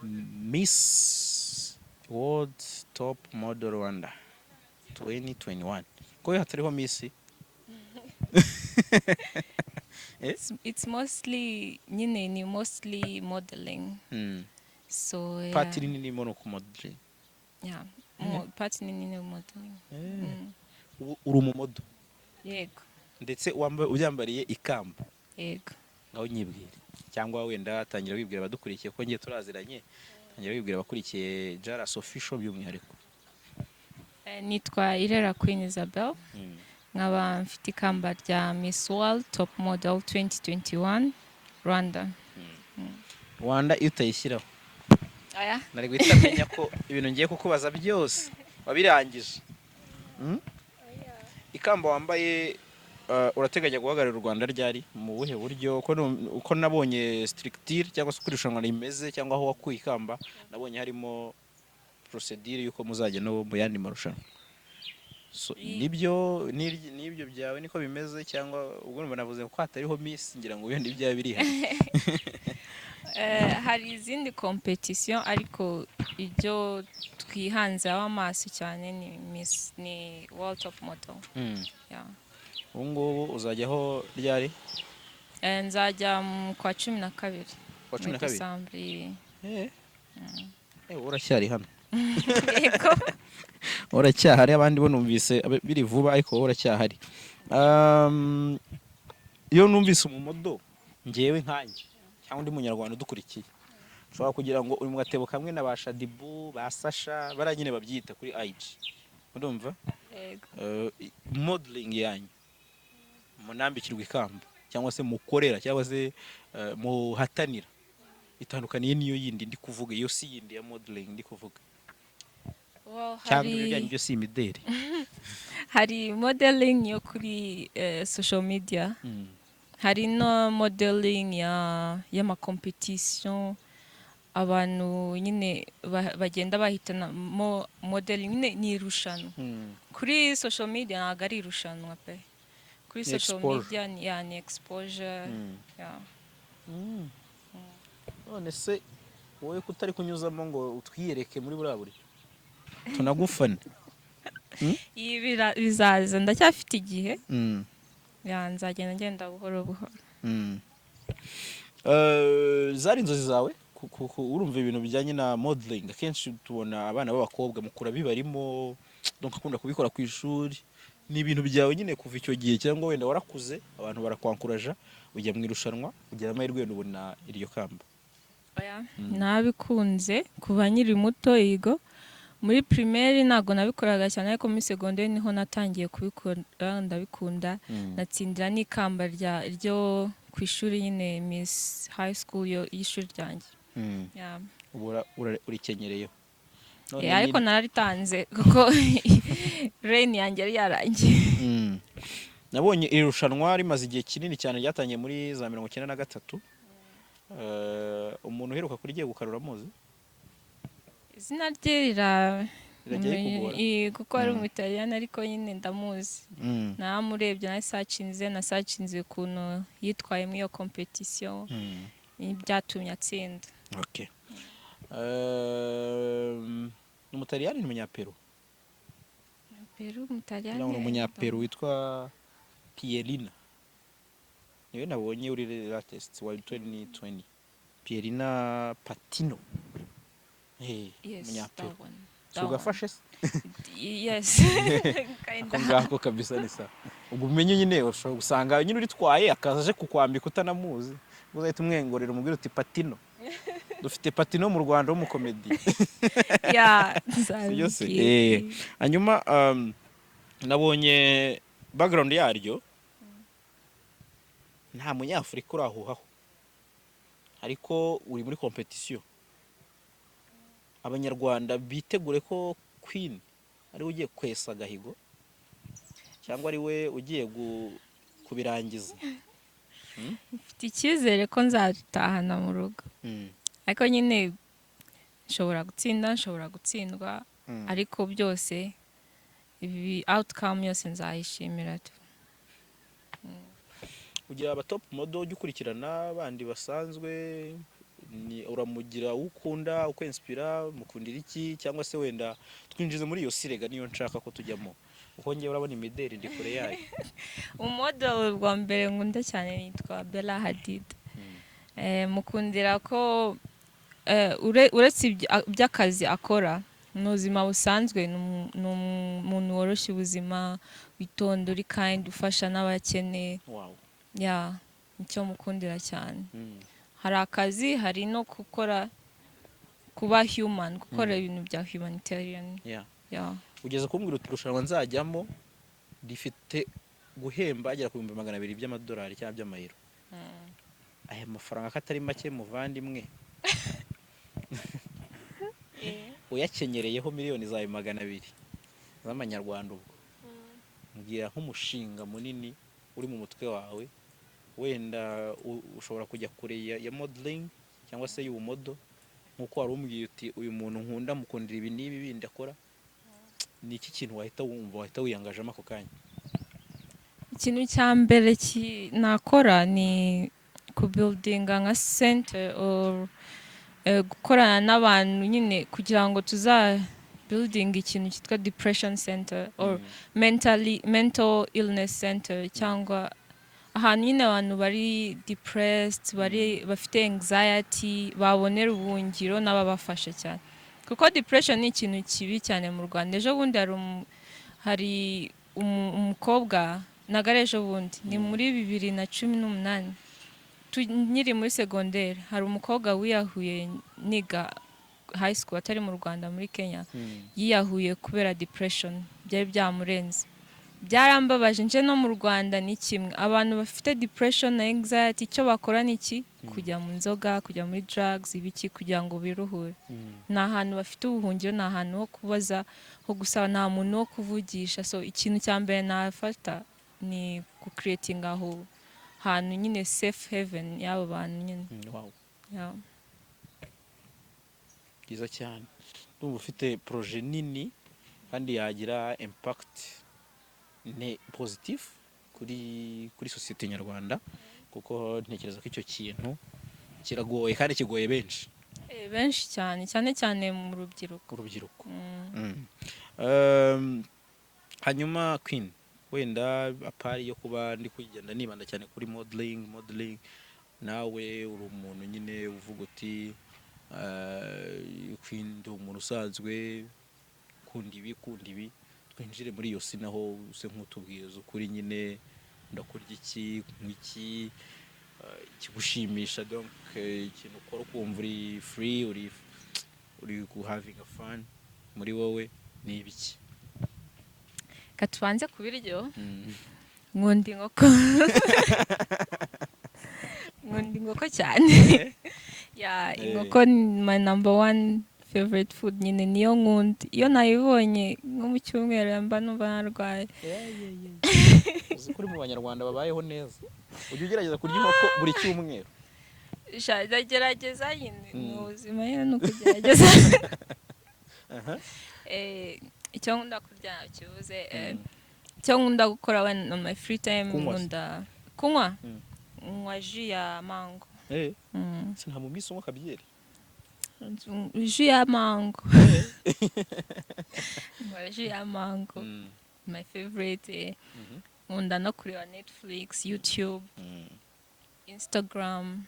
Miss World Top Model Rwanda 2021, ko hatariho Miss? It's mostly nyine, ni mostly modeling. So yeah. Part nini irimo ni ukumodeling. Yeah, part nini ni modeling. Ubu uri umumodel? Yego. Ndetse wambaye, ubyambariye ikamba. Yego. Ngaho nyibwire, cyangwa wenda tangira wibwira abadukurikiye, ko ngiye turaziranye, tangira wibwira abakurikiye Jaras Official by'umwihariko. Nitwa Irera Queen Isabel, nkaba mfite ikamba rya Miss World Top Model 2021 Rwanda. Rwanda iyo utayishyiraho Aya. nari guhita menya ko ibintu ngiye kukubaza byose wabirangije. Ikamba wambaye, urateganya guhagararira u Rwanda ryari, mu buhe buryo? Uko nabonye structure cyangwa se uko irushanwa rimeze cyangwa aho wakuye ikamba, nabonye harimo procedure y'uko muzajya no mu yandi marushanwa. So, nibyo n'ibyo byawe niko bimeze, cyangwa ubwo numva navuze ko hatariho Miss, ngira ngo wenda ibyawe birihariye? Hari izindi competition, ariko ibyo twihanzeho amaso cyane ni Miss, ni World Top Model. Yeah. Ubu ngubu uzajyaho ryari? Nzajya mu kwa 12. Kwa cumi Muri na kabiri? Décembre. Uracyari hano? Yego. Uracyahari. Abandi bo numvise biri vuba, ariko wowe uracyahari. Iyo numvise umumodel, ngewe nkanjye cyangwa undi munyarwanda udukurikiye ushobora kugira ngo uri mu gatebo kamwe na ba Shaddyboo, ba Sasha, bariya nyine babyita kuri IG, urumva? Yego. Modeling yanyu munambikirwa ikamba cyangwa se mukorera cyangwa se muhatanira itandukaniye n'iyo yindi ndi kuvuga? Iyo si yindi ya modeling ndi kuvuga? Well, cyangwa ibyo byanyu hari byo si imideri? Hari modeling yo kuri social media, hari no modeling ya y'amacompetition, abantu nyine bagenda bahitanamo. Modeling nyine ni irushanwa. Kuri social media ntabwo ari irushanwa pe. Kuri Ni social exposure. media ni, ya, ni exposure. Yeah. None se wowe ko utari kunyuzamo ngo utwiyereke muri buriya buryo tunagufane? Ibi bizaza, ndacyafite igihe. Ya, nzagenda ngenda buhoro buhoro. Zari inzozi zawe urumva ibintu bijyanye na modeling, akenshi tubona abana b'abakobwa mukura bibarimo, donc akunda kubikora ku ishuri. Ni ibintu byawe nyine kuva icyo gihe, cyangwa wenda warakuze abantu barakwankuraja ujya mu irushanwa, ugira amahirwe wenda ubona iryo kamba? Oya, nabikunze kuva nkiri muto. Yego, muri primaire ntabwo nabikoraga cyane, ariko muri secondaire niho natangiye kubikora, ndabikunda, natsindira n'ikamba rya ryo ku ishuri nyine, Miss High School y'ishuri ryanjye. Yeah. Ubu urikenyereye none? Ariko nararitanze kuko reign yanjye yari yarangiye. Nabonye iri rushanwa rimaze igihe kinini cyane, ryatangiye muri za 93. Umuntu uheruka kuryegukana uramuzi? Izina rye rira Rirajya rikugora? Kuko ari Umutaliyani, ariko nyine ndamuzi. Naramurebye, nasacinze ukuntu yitwaye muri iyo competition, byatumye atsinda. Okay. Ni Umutaliyani, ni Umunyaperu? Peru, Umutaliyani. Ngira ngo ni Umunyaperu witwa Pierina, niwe nabonye uri latest wa 2020, Pierina Patino. Hey, Yes. Umunyaperu. That one. Si ugafashe se? Yes. Ako ngako kabisa ni sawa. Ubwo umenye nyine ushobora gusanga nyine uritwaye akaza aje kukwambika utanamuzi, uzahita umwengorera umubwira uti: "Patino, dufite Patino mu Rwanda w'umukomedi." Ya. Sibyo se? Nzabibwira. Hanyuma nabonye background yaryo, nta munyafurika urahuhaho, ariko uri muri competition. Abanyarwanda bitegure ko Queen ariwe ugiye kwesa agahigo cyangwa ari we ugiye kubirangiza? Mfite icyizere ko nzatahana mu rugo, ariko nyine nshobora gutsinda, nshobora gutsindwa, ariko byose ibi outcome yose nzayishimira tu. Ugira aba top model ujya ukurikirana bandi basanzwe Ni uramugira uwo ukunda, ukwinspira, mukundira iki? Cyangwa se wenda twinjize muri iyo sirega, niyo nshaka ko tujyamo, kuko ngewe urabona imideri ndi kure yayo. Umodel wa mbere nkunda cyane yitwa Bella Hadid. Mukundira ko uretse by'akazi akora, mu buzima busanzwe ni umuntu woroshya ubuzima, witonda, uri kind, ufasha n'abakene. Ya, nicyo mukundira cyane. Hari akazi, hari no gukora, kuba human, gukora ibintu bya humanitarian. Yeah. Ugeze kumbwira uti irushanwa nzajyamo rifite guhemba agera ku 200,000 by'amadolari cyangwa by'amayero. Aya mafaranga ko atari make, muvandimwe, uyakenyereyeho miliyoni zawe 200 z'amanyarwanda, ubwo mbwira nk'umushinga munini uri mu mutwe wawe. Wenda ushobora kujya kure ya modeling cyangwa se y'ubumodo, nk'uko wari umbwiye uti uyu muntu nkunda, mukundira ibi n'ibi bindi akora. Ni iki kintu wahita wumva wahita wiyangajemo ako kanya? Ikintu cya mbere nakora ni kubuildinga nka center or gukorana n'abantu nyine kugira ngo tuza building ikintu cyitwa depression center or mental illness center, cyangwa ahantu nyine abantu bari depressed, bari bafite anxiety, babonera ubuhungiro n'ababafasha cyane, kuko depression ni ikintu kibi cyane mu Rwanda. Ejo bundi hari umukobwa, ntabwo ari ejo bundi, ni muri 2018, nkiri muri segonderi, hari umukobwa wiyahuye niga high school, atari mu Rwanda, muri Kenya. Yiyahuye kubera depression, byari byamurenze, byarambabaje. Nje no mu Rwanda ni kimwe, abantu bafite depression na anxiety, icyo bakora ni iki? Kujya mu nzoga, kujya muri drugs, ibiki, kugira ngo biruhure. Ni ahantu bafite ubuhungiro, ni ahantu ho kubaza, ho gusaba, nta muntu wo kuvugisha. So ikintu cya mbere nafata ni gucreatinga aho hantu nyine, safe haven y'abo bantu nyine. Yeah. Byiza cyane. Ndumva ufite projet nini kandi yagira impact ne positif kuri sosiyete nyarwanda, kuko ntekereza ko icyo kintu kiragoye kandi kigoye benshi. Benshi cyane, cyane cyane mu rubyiruko. Urubyiruko. Hanyuma Queen, wenda à part yo kuba ndi kugenda nibanda cyane kuri modeling, nawe uri umuntu nyine uvuga uti Queen, ndi umuntu usanzwe, kunda ibi, kunda ibi. Twinjire muri iyo si naho, use nk'utubwiza ukuri nyine: ndakurya iki, kunywa iki, ikigushimisha, donc ikintu ukora ukumva uri free, uri having a fun muri wowe, ni ibiki? Reka tubanze ku biryo. Nkunda inkoko, nkunda inkoko cyane. Ya, inkoko ni my number one favorite food nyine, niyo nkunda. Iyo nayibonye nko mu cyumweru mba numva narwaye. Uzi ko uri mu Banyarwanda babayeho neza, ujya ugerageza kurya inkoko buri cyumweru? Sha, ndagerageza nyine. Mu buzima nyine ni ukugerageza. Icyo nkunda kurya kivuze, icyo nkunda gukora when on my free time? Kunywa se? Nkunda kunywa. Nywa jus ya mango. Se nta mu minsi unywa akabyeri? Jus ya mango, nywa jus ya mango, my favorite. Nkunda no kureba Netflix, YouTube, Instagram.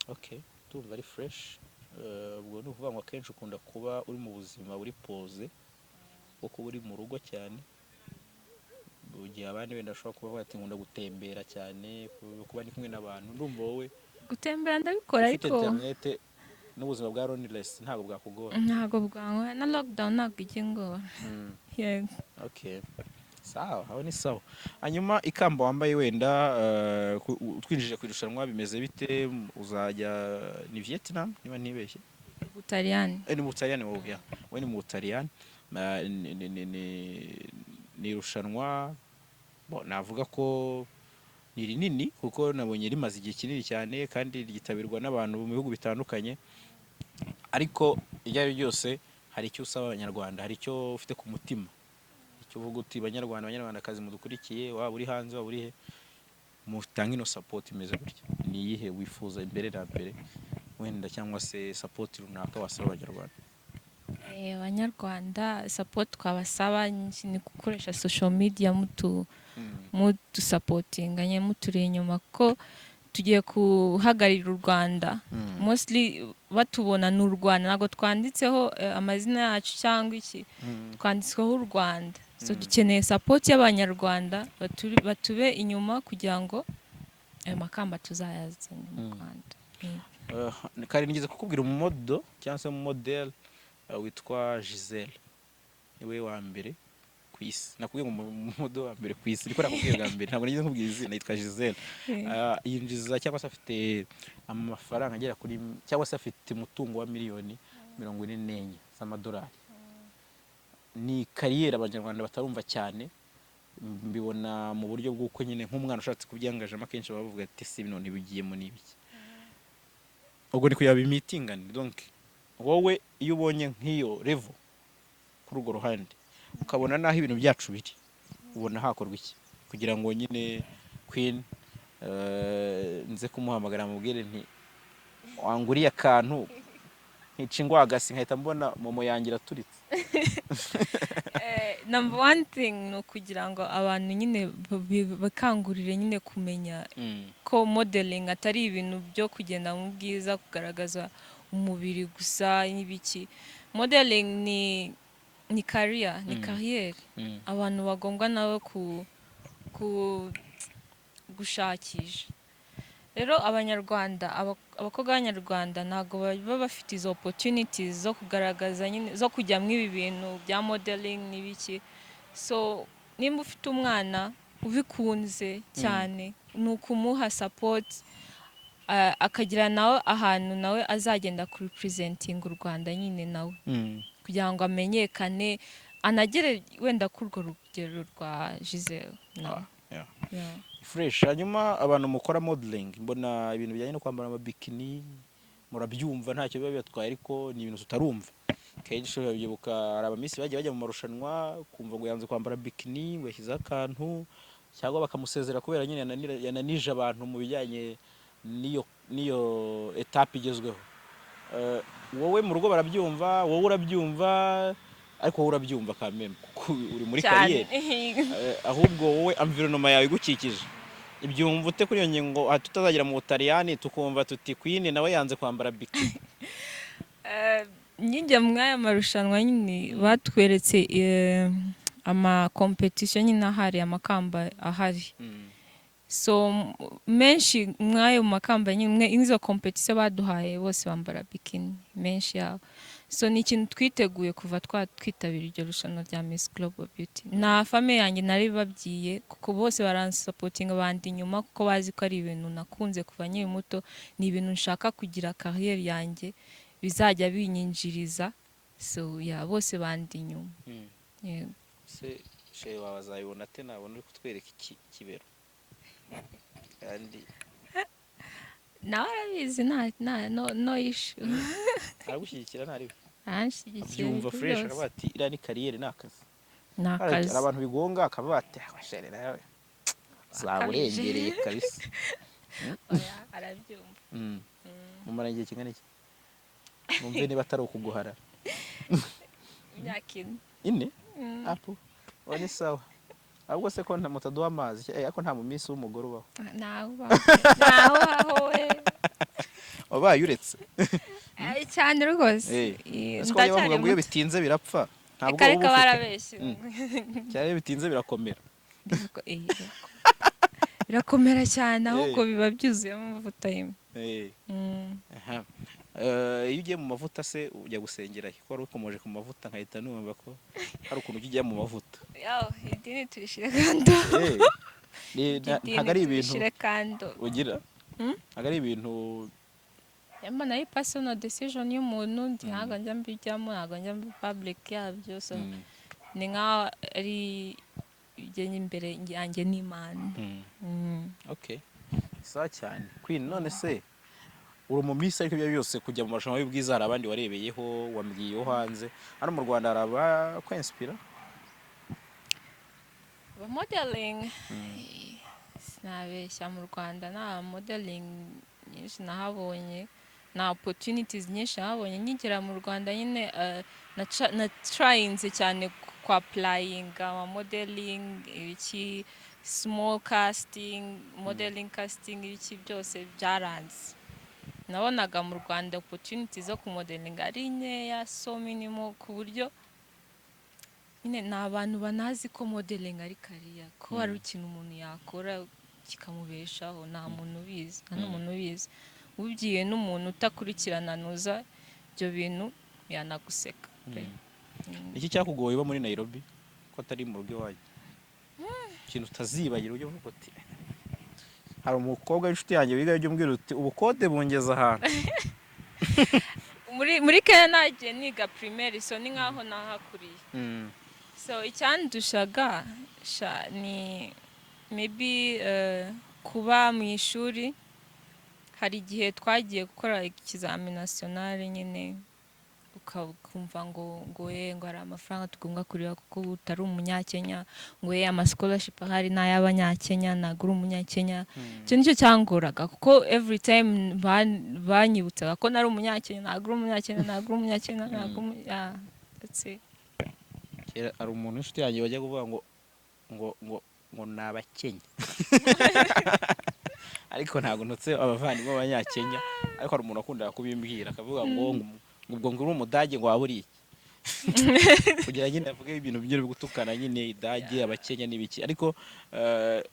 Okay, ndumva ari fresh. Ubwo ni ukuvuga ngo akenshi ukunda kuba uri mu buzima buri pose, bwo kuba uri mu rugo cyane, mu gihe abandi wenda bashobora kuba bati nkunda gutembera cyane, kuba ndi kumwe n'abantu. Ndumva wowe Gutembera ndabikora, ufite ariko internet n'ubuzima bwa loneliness ntabwo bwakugora. Ntabwo bwankora, na lockdown ntabwo ijya ingora. Yego. Okay, sawa, aho ni sawa. Hanyuma ikamba wambaye, wenda twinjije ku irushanwa, bimeze bite? Uzajya ni Vietnam niba ntibeshye? Butaliyani. Ni mu Butaliyani wowe, ya. Wowe ni mu Butaliyani. Ni irushanwa bo navuga ko ni rinini, kuko nabonye rimaze igihe kinini cyane kandi ryitabirwa n'abantu mu bihugu bitandukanye. Ariko ibyo ari byo byose, hari icyo usaba Abanyarwanda, hari icyo ufite ku mutima, icyo uvuga uti: "Banyarwanda, Banyarwandakazi mudukurikiye, waba uri hanze, waba uri he, mutange ino support imeze gutya." Ni iyihe wifuza imbere na mbere wenda, cyangwa se support runaka wasaba Abanyarwanda? Abanyarwanda, support twabasaba ni gukoresha social media mudusapotinga nyine, muturi inyuma, kuko tugiye guhagararira u Rwanda. Mostly batubona ni u Rwanda, ntabwo twanditseho amazina yacu cyangwa iki, twanditsweho u Rwanda. So dukeneye support y'Abanyarwanda, batube inyuma kugira ngo ayo makamba tuzayazane mu Rwanda. Kare nigeze kukubwira umumodel cyangwa se umumodel witwa Gisele, niwe wa mbere ku isi. Nakubwiye ngo umumodel wa mbere ku isi, niko nakubwiye bwa mbere, ntabwo nigeze nkubwira izina. Yitwa Gisele. Yinjiza cyangwa se afite amafaranga agera kuri, cyangwa se afite umutungo wa miliyoni 44 z'amadolari. Ni carrière Abanyarwanda batarumva cyane. Mbibona mu buryo bw'uko nyine nk'umwana ushatse kubyangajemo, akenshi baba bavuga ati: "Si bino ntibigiyemo n'ibiki?" Ubwo ni kugira bimitingane. Donc wowe iyo ubonye nk'iyo level kuri urwo ruhande, ukabona n'aho ibintu byacu biri, ubona hakorwa iki kugira ngo nyine Queen nze kumuhamagara mubwire nti: "Wanguriye akantu nkica ingwagasi," nkahita mbona MoMo yanjye iraturitse? Number one thing ni ukugira ngo abantu nyine bakangurire nyine kumenya ko modeling atari ibintu byo kugenda mu bwiza, kugaragaza umubiri gusa n'ibiki. Modeling ni career, ni carrière abantu bagomba nabo ku gushakisha. Rero Abanyarwanda, abakobwa b'Abanyarwanda ntabwo baba bafite izo opportunities zo kugaragaza nyine, zo kujya muri ibi bintu bya modeling n'ibiki. So nimba ufite umwana ubikunze cyane, ni ukumuha support, akagira nawe ahantu nawe azagenda kurepresentinga u Rwanda nyine nawe, kugira ngo amenyekane, anagere wenda kuri urwo rugero rwa Gisele nawe. Yeah. Fresh. Hanyuma abantu mukora modeling, mbona ibintu bijyanye no kwambara amabikini murabyumva, ntacyo biba bibatwaye, ariko ni ibintu tutarumva kenshi. Urabyibuka hari abamiss bagiye bajya mu marushanwa, kumva ngo yanze kwambara bikini, ngo yashyizeho akantu, cyangwa bakamusezera kubera nyine yananije abantu mu bijyanye n'iyo étape igezweho. Wowe mu rugo barabyumva? Wowe urabyumva? Ariko wowe urabyumva kameme kuko uri muri Cyane. carrière. Ahubwo wowe environnement yawe igukikije ibyumva ute kuri iyo ngingo, aha tutazagera mu Butaliyani tukumva tuti: "Queen nawe yanze kwambara bikini"? Njya muri aya marushanwa nyine batweretse ama competition nyine ahari, amakamba ahari. So menshi mw'ayo makamba nyine, izo competition baduhaye, bose bambara bikini menshi yabo. So ni ikintu twiteguye kuva twitabira iryo rushanwa rya Miss Global Beauty. Na famille yanjye nari babwiye, kuko bose baransapotinga, bandi inyuma, kuko bazi ko ari ibintu nakunze kuva nkiri muto, ni ibintu nshaka kugira carrière yanjye bizajya binyinjiriza. So yeah, bose bandi inyuma. Yego. Se chéri wawe azabibona ate nabona uri kutwereka iki kibero kandi? Nawe arabizi, nta no issue. Aragushyigikira ntariwe? Aranshyigikiye. Abyumva Ibintu fresh? byose. Aravuga ati: "Iriya ni carrière, ni akazi." Ni Hari akazi. abantu bigonga akavuga ati: "Ah, chéri nawe zaba Akabije. urengereye kabisa." Oya, arabyumva. Mumara igihe kingana iki? Numve niba atari ukuguhara. Imyaka 4. 4? Apu uwo ni sawa. Ahubwo se ko nta mutaduha amazi? Ariko nta mu minsi w'umugore ubaho. Ntawe ubaho, ntawe ubaho we. Wabaye uretse. Cyane rwose. Ese ko bajya Ndacyari bavuga ngo iyo muto. bitinze birapfa, ntabwo Reka uba reka, ufite? Barabeshye. Cyane, iyo bitinze birakomera. Birakomera cyane ahubwo, biba byuzuyemo amavuta y'imwe. Aha. Iyo ugiye mu mavuta se ujya gusengera he? Ko wari ukomoje ku mavuta nkahita numva ko hari ukuntu ujya ujya mu mavuta. Yaho idini turishyire kando. Ntabwo Idini ari ibintu turishyire kando. ugira. Ntabwo ari ibintu. Mbona ari personal decision y'umuntu. Njye ntabwo njya mbijyamo, ntabwo njya muri public yabyo. So ni nkaho ari ibyo imbere yanjye n'Imana. Okay, sawa cyane Queen. None se uri mu minsi, ariko ibyo byose kujya mu marushanwa y'ubwiza, hari abandi warebeyeho? Wambwiye hanze, hano mu Rwanda hari abakwensipira? Aba modeling. Sinabeshya, mu Rwanda nta modeling nyinshi nahabonye, nta opportunities nyinshi nahabonye. Nkigera mu Rwanda nyine, na tryinze cyane kwa applyinga ama modeling, ibiki, small casting, modeling casting, ibiki byose byaranze. Nabonaga mu Rwanda opportunity zo kumodelinga ari nkeya, so minimal, ku buryo nyine ni abantu banazi ko modeling ari career, ko hari ikintu umuntu yakora kikamubeshaho. Nta muntu ubizi, nta n'umuntu ubizi. Ubibwiye n'umuntu utakurikirana nuza ibyo bintu, yanaguseka pe. Iki cyakugoye uba muri Nairobi, ko atari mu rugo iwanyu, ikintu utazibagira ujya uvuga uti: "Hari umukobwa w'inshuti yanjye wiga," ujya umbwira uti: "Ubukode bungeza ahantu"? Muri Kenya nagiye niga primaire, so ni nkaho nahakuriye. So icyandushaga sha ni maybe kuba mu ishuri. Hari igihe twagiye gukora ikizami national nyine, ukumva ngo hari amafaranga tugomba kureba kuko utari Umunyakenya, ngo ye ama scholarship ahari ni ay'Abanyakenya, ntabwo uri Umunyakenya. Icyo nicyo cyangoraga, kuko every time banyibutsaga ko nari Umunyakenya, ntabwo uri Umunyakenya, ntabwo uri Umunyakenya, ntabwo uri yeah, that's it. Kera hari umuntu w'inshuti yanjye wajya kuvuga ngo ni Abakenya, ariko ntabwo ntutse abavandimwe b'Abanyakenya, ariko hari umuntu wakundaga kubimbwira, akavuga ngo ubwo ngo uri Umudage, ngo waba uri iki, kugira nyine avuge ibintu byo gutukana nyine, idage, Abakenya n'ibiki, ariko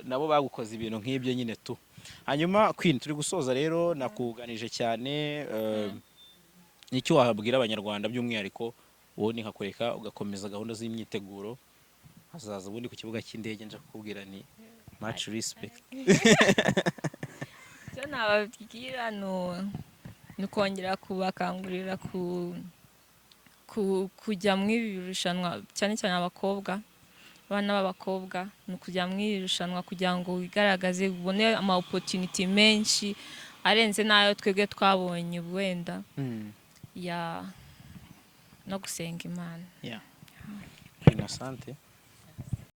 nabo bagukoze ibintu nk'ibyo nyine tu. Hanyuma Queen, turi gusoza rero, nakuganije cyane. Nicyo wabwira Abanyarwanda by'umwihariko, ubundi nkakwereka ugakomeza gahunda z'imyiteguro, hazaza ubundi ku kibuga cy'indege nje kukubwira ni much respect. Icyo nababwira ni ukongera kubakangurira kujya muri ibi birushanwa, cyane cyane abakobwa, abana b'abakobwa, ni ukujya muri iri rushanwa kugira ngo wigaragaze, ubone ama opportunity menshi arenze n'ayo twebwe twabonye wenda, ya no gusenga Imana. Yeah. Queen, asante.